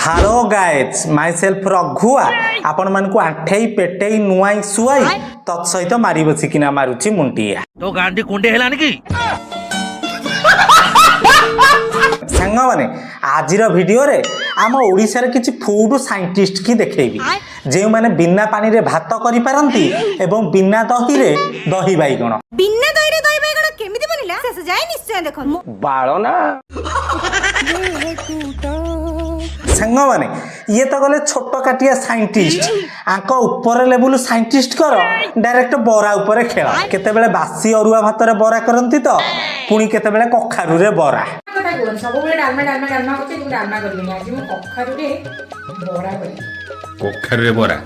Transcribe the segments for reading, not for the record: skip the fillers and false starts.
Hello ଗାଏଜ୍, ମାଇସେଲ୍ଫ Raghua. ଆପଣମାନଙ୍କୁ ଆଣ୍ଠେଇ ପେଟେଇ ନୁଆଇ ଶୁଆଇ ତତ୍ ସହିତ ମାରି ବସିକିନା ମାରୁଛି ମୁଣ୍ଡିଆ। ତୋ ଗାଣ୍ଡି କୁଣ୍ଡେଇ ହେଲାନି କି? ସାଙ୍ଗମାନେ, ଆଜିର ଭିଡ଼ିଓରେ ଆମ ଓଡ଼ିଶାରେ କିଛି ଫୁଡ୍ ସାଇଣ୍ଟିଷ୍ଟ କି ଦେଖେଇବି, ଯେଉଁମାନେ ବିନା ପାଣିରେ ଭାତ କରିପାରନ୍ତି ଏବଂ ବିନା ଦହିରେ ଦହି ବାଇଗଣ। ବିନା ଦହିରେ ଦହି ବାଇଗଣ କେମିତି ବନିଲା, ଶେଷ ଯାଏ ନିଶ୍ଚୟ ଦେଖନ୍ତୁ। ବାଳ ନା। ସାଙ୍ଗମାନେ, ଇଏ ତ ଗଲେ ଛୋଟ କାଟିଆ ସାଇଣ୍ଟିଷ୍ଟ। ଆଙ୍କ ଉପର ଲେବୁଲ ସାଇଣ୍ଟିଷ୍ଟଙ୍କର ଡାଇରେକ୍ଟ ବରା ଉପରେ ଖେଳ। କେତେବେଳେ ବାସି ଅରୁଆ ଭାତରେ ବରା କରନ୍ତି ତ ପୁଣି କେତେବେଳେ କଖାରୁରେ ବରା। କଥା କୁହନି, ସବୁବେଳେ ଡାଲମା ଡାଲମା ଡାଲମା କରୁଛି। ମୁଁ ଡାଲମା କରିବିନି, ଆଜି ମୁଁ କଖାରୁରେ ବରା କରିବି। କଖାରୁରେ ବରା?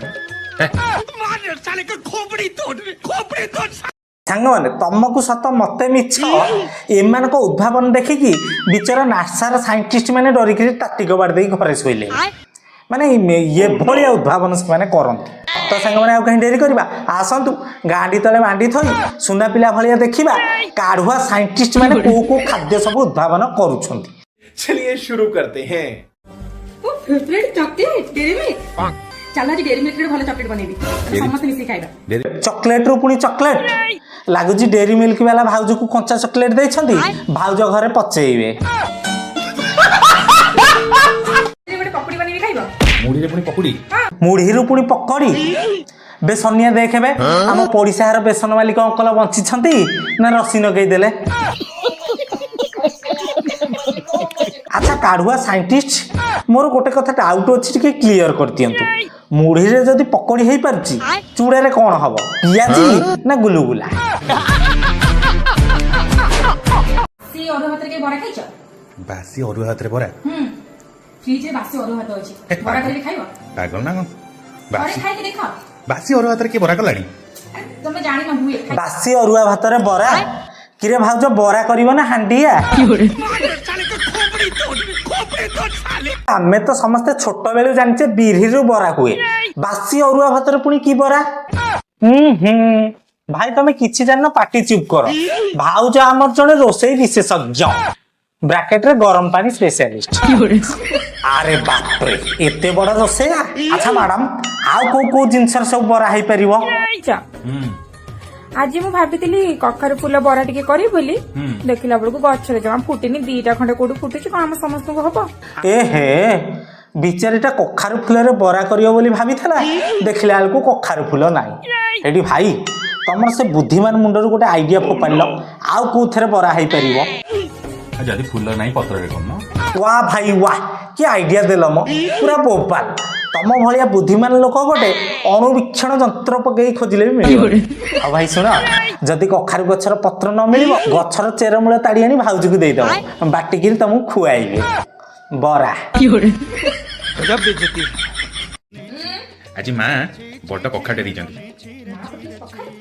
ସାଙ୍ଗମାନେ, ତମକୁ ସତ ମତେ ମିଛ, ଏମାନଙ୍କ ଉଦ୍ଭାବନ ଦେଖିକି ବିଚରା ନାସାର ସାଇଣ୍ଟିଷ୍ଟ ମାନେ ଡରିକିରି ତାଟି କବାଟ ଦେଇ ଘରେ ଶୋଇଲେ। ମାନେ ଏଭଳିଆ ଉଦ୍ଭାବନ ସେମାନେ କରନ୍ତି। ତ ସାଙ୍ଗମାନେ, ଆଉ କାହିଁ ଡେରି କରିବା? ଆସନ୍ତୁ, ଗାଣ୍ଡି ତଳେ ମାଣ୍ଡି ଥୋଇ ସୁନା ପିଲା ଭଳିଆ ଦେଖିବା କାଢୁଆ ସାଇଣ୍ଟିଷ୍ଟ ମାନେ କୋଉ କୋଉ ଖାଦ୍ୟ ସବୁ ଉଦ୍ଭାବନ କରୁଛନ୍ତି। चलिए शुरू करते हैं। ମୋ ଫେଭରେଟ୍ ଚକୋଲେଟ୍ ଡେରି ମିଲ୍କ। ଚାଲ, ଆଜି ଡେରି ମିଲ୍କରେ ଭଲ ଚକୋଲେଟ୍ ବନେଇବି, ସମସ୍ତେ ମିଶିକି ଖାଇବା। ଚକୋଲେଟରୁ ପୁଣି ଚକୋଲେଟ। ଲାଗୁଛି ଡେରି ମିଲ୍କ ବାଲା ଭାଉଜକୁ କଞ୍ଚା ଚକୋଲେଟ ଦେଇଛନ୍ତି, ଭାଉଜ ଘରେ ପଚେଇବେ। ଗୋଟେ ପକୁଡ଼ି ବନେଇବି, ଖାଇବ? ମୁଢିରେ ପୁଣି ପକୁଡି? ମୁଢିରୁ ପୁଣି ପକୋଡି? ବେ ସନିଆ, ଦେଖେବେ, ଆମ ପଡିଶା ଘର ବେସନ ମାଲିକ ଅଙ୍କଲ ବଞ୍ଚିଛନ୍ତି ନା ରସି ନଗେଇ ଦେଲେ? ଆଚ୍ଛା କାଢୁଆ ସାଇଣ୍ଟିଷ୍ଟ, ମୋର ଗୋଟେ କଥା ଡାଉଟ୍ ଅଛି, ଟିକେ କ୍ଲିୟର କରିଦିଅନ୍ତୁ। ମୁଢିରେ ଯଦି ପକୋଡି ହେଇପାରୁଛି, ଚୁଡ଼ାରେ କ'ଣ ହବ? ପିଆଜି ନା ଗୁଲୁଗୁଲା? ବାସି ଅରୁଆ ଭାତରେ କେବେ ବରା ଖାଇଛ? ବାସି ଅରୁଆ ଭାତରେ ବରା? ହୁଁ, ଫ୍ରିଜରେ ବାସି ଅରୁଆ ଭାତ ଅଛି, ବରା କରିକି ଖାଇବ? ପାଗଳ ନା କଣ? ଘରେ ବାସି ଖାଇକି ଦେଖ। ବାସି ଅରୁଆ ଭାତରେ କିଏ ବରା କଲାଣି? ଆରେ, ତମେ ଜାଣିନ, ହୁଏ। ବାସି ଅରୁଆ ଭାତରେ ବରା? କିରେ ଭାଉଜ, ବରା କରିବ ନା ହାଣ୍ଡିଆ? ଆମେ ତ ସମସ୍ତେ ଛୋଟ ବେଳୁ ଜାଣିଛେ ବିରିରୁ ବରା ହୁଏ। ବାସି ଅରୁଆ ଭାତରେ ପୁଣି କି ବରା? ହୁଁ ହୁଁ ଭାଇ, ତମେ କିଛି ଜାଣିନ, ପାଟି ଚୁପ୍ କର। ଭାଉଜ ଆମର ଜଣେ ରୋଷେଇ ବିଶେଷଜ୍ଞ, ବ୍ରାକେଟରେ ଗରମ ପାଣି ସ୍ପେଶାଲିଷ୍ଟ। ଆରେ ବାପରେ, ଏତେ ବଡ ରୋଷେଇଆ! ଆଚ୍ଛା ମ୍ୟାଡାମ, ଆଉ କୋଉ କୋଉ ଜିନିଷରେ ସବୁ ବରା ହେଇପାରିବ? ଖାଇଛ? ଆଜି ମୁଁ ଭାବିଥିଲି କଖାରୁ ଫୁଲ ବରା ଟିକେ କରିବି ବୋଲି, ଦେଖିଲା ବେଳକୁ ଗଛରେ ଜମା ଫୁଟିନି, ଦିଟା ଖଣ୍ଡେ କୋଉଠୁ ଫୁଟୁଛି। କଣ ଆମ ସମସ୍ତଙ୍କୁ ହବ? ଏ ହେ, ବିଚାରୀଟା କଖାରୁ ଫୁଲରେ ବରା କରିବ ବୋଲି ଭାବିଥିଲା, ଦେଖିଲା ବେଳକୁ କଖାରୁ ଫୁଲ ନାହିଁ ଏଠି। ଭାଇ, ତମର ସେ ବୁଦ୍ଧିମାନ ମୁଣ୍ଡରୁ ଗୋଟେ ଆଇଡିଆ ଫୋପାଡ଼ିଲ, ଆଉ କୋଉଥିରେ ବରା ହେଇପାରିବ? ଆଉ ଯଦି ଫୁଲ ନାହିଁ, ପତ୍ରରେ କରୁନ। ୱା ଭାଇ ୱା, କି ଆଇଡିଆ ଦେଲ ମ, ପୁରା ବୋବାଲ। ତମ ଭଳିଆ ବୁଦ୍ଧିମାନ ଲୋକ ଗୋଟେ ଅଣୁବୀକ୍ଷଣ ଯନ୍ତ୍ର ପକେଇ ଖୋଜିଲେ ବି ମିଳିବ। ଆଉ ଭାଇ ଶୁଣ, ଯଦି କଖାରୁ ଗଛର ପତ୍ର ନ ମିଳିବ, ଗଛର ଚେରମୂଳ ତାଡ଼ି ଆଣି ଭାଉଜକୁ ଦେଇଦବ, ବାଟିକିରି ତମକୁ ଖୁଆଇବେ ବରା। ଆଜି ମା ବଡ କଖାଟେ ଦେଇଛନ୍ତି।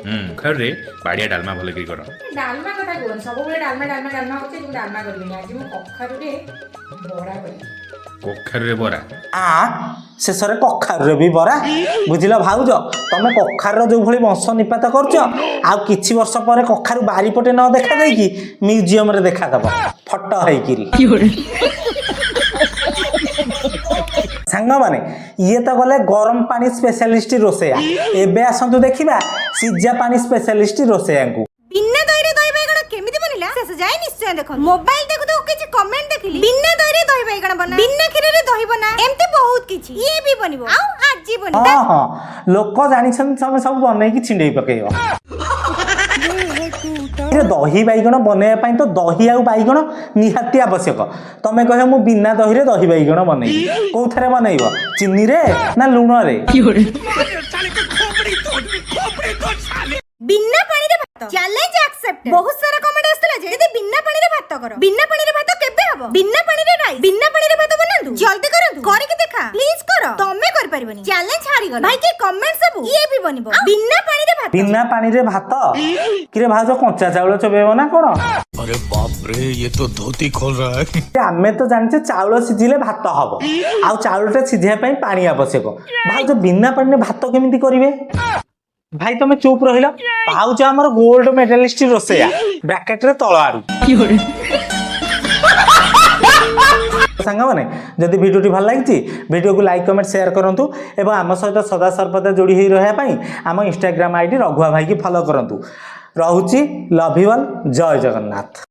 ହୁଁ, କଖାରୁରେ ବାଡିଆ ଡାଲମା ଭଲ କରି କର। ଡାଲମା କଥା କୁହନି, ସବୁବେଳେ ଡାଲମା ଡାଲମା ଡାଲମା କରୁଛି। ମୁଁ ଡାଲମା କରିବିନି, ଆଜି ମୁଁ କଖାରୁରେ ବରା କରିବି। କଖାରୁରେ ବରା? ଆ, ଶେଷରେ କଖାରୁରେ ବି ବରା! ବୁଝିଲ ଭାଉଜ, ତମେ କଖାରୁର ଯୋଉ ଭଳି ବଂଶ ନିପାତ କରୁଛ, ଆଉ କିଛି ବର୍ଷ ପରେ କଖାରୁ ବାରିପଟେ ନ ଦେଖା ଦେଇକି ମ୍ୟୁଜିୟମରେ ଦେଖାଦବ ଫଟୋ ହେଇକିରି। ସାଙ୍ଗମାନେ, ଇଏ ତ ଗଲେ ଗରମ ପାଣି ସ୍ପେଶାଲିଷ୍ଟ ରୋଷେଇଆ। ଏବେ ଆସନ୍ତୁ ଦେଖିବା ସିଝା ପାଣି ସ୍ପେଶାଲିଷ୍ଟ ରୋଷେଇଆଙ୍କୁ। ବିନା ଦହିରେ ଦହି ବାଇଗଣ କେମିତି ବନିଲା, ଶେଷ ଯାଏ ନିଶ୍ଚୟ ଦେଖନ୍ତୁ। ମୋବାଇଲ ଦେଖୁ ଦେଖୁ କିଛି କମେଣ୍ଟ ଦେଖିଲି, ବିନା ଦହିରେ ଦହି ବାଇଗଣ ବନା, ବିନା କ୍ଷୀରରେ ଦହି ବନା, ଏମିତି ବହୁତ କିଛି। ଇଏ ବି ବନିବ ଆଉ ଆଜି ବନିବ। ହଁ ହଁ, ଲୋକ ଜାଣିଛନ୍ତି ତମେ ସବୁ ବନେଇକି ଛିଣ୍ଡେଇ ପକେଇବ। ଏ ଦହି ବାଇଗଣ ବନେଇବା ପାଇଁ ତ ଦହି ଆଉ ବାଇଗଣ ନିହାତି ଆବଶ୍ୟକ। ତମେ କହିବ ମୁଁ ବିନା ଦହିରେ ଦହି ବାଇଗଣ ବନେଇବି, କୋଉଥିରେ ବନେଇବ? ଚିନିରେ ନା ଲୁଣରେ? ବିନା ପାଣିରେ ଭାତ ଚ୍ୟାଲେଞ୍ଜ ଆକ୍ସେପ୍ଟ। ବହୁତ ସାରା କମେଣ୍ଟ ଆସିଥିଲା ଯେ ଦିଦି, ବିନା ପାଣିରେ ଭାତ କର, ବିନା ପାଣିରେ ଭାତ କେବେ ହବ, ବିନା ପାଣିରେ ରାଇସ୍, ବିନା ପାଣିରେ ଭାତ ବନାନ୍ତୁ, ଜଲ୍ଦି କରନ୍ତୁ, କରିକି ଦେଖା, ପ୍ଲିଜ କର, ତମେ କରିପାରିବନି, ଚ୍ୟାଲେଞ୍ଜ ହାରିଗଲ। ଭାଇ, କି କମେଣ୍ଟ ସବୁ! ଇଏ ବି ବନିବ ବିନା ପାଣିରେ ଭାତ। ବିନା ପାଣିରେ ଭାତ? କିରେ ଭାଉଜ, କଞ୍ଚା ଚାଉଳ ଚୋବେଇବ ନା କଣ? अरे बाप रे, ये तो धोती खोल रहा है। ଆମେ ତ ଜାଣିଛେ ଚାଉଳ ସିଝିଲେ ଭାତ ହବ, ଆଉ ଚାଉଳଟା ସିଝିବା ପାଇଁ ପାଣି ଆବଶ୍ୟକ। ଭାଉଜ ବିନା ପାଣିରେ ଭାତ କେମିତି କରିବେ? ଭାଇ, ତମେ ଚୁପ୍ ରହିଲ। ଭାଉଜ ଆମର ଗୋଲ୍ଡ ମେଡାଲିଷ୍ଟ ରୋଷେଇଆ, ବ୍ରାକେଟରେ ତଳ ଆଡୁ। ସାଙ୍ଗମାନେ, ଯଦି ଭିଡ଼ିଓଟି ଭଲ ଲାଗିଛି, ଭିଡ଼ିଓକୁ ଲାଇକ୍, କମେଣ୍ଟ, ସେୟାର କରନ୍ତୁ ଏବଂ ଆମ ସହିତ ସଦା ସର୍ବଦା ଯୋଡ଼ି ହୋଇ ରହିବା ପାଇଁ ଆମ ଇନଷ୍ଟାଗ୍ରାମ ଆଇଡି ରଘୁଆ ଭାଇକି ଫଲୋ କରନ୍ତୁ। ରହୁଛି, love you all, Jay Jagannath.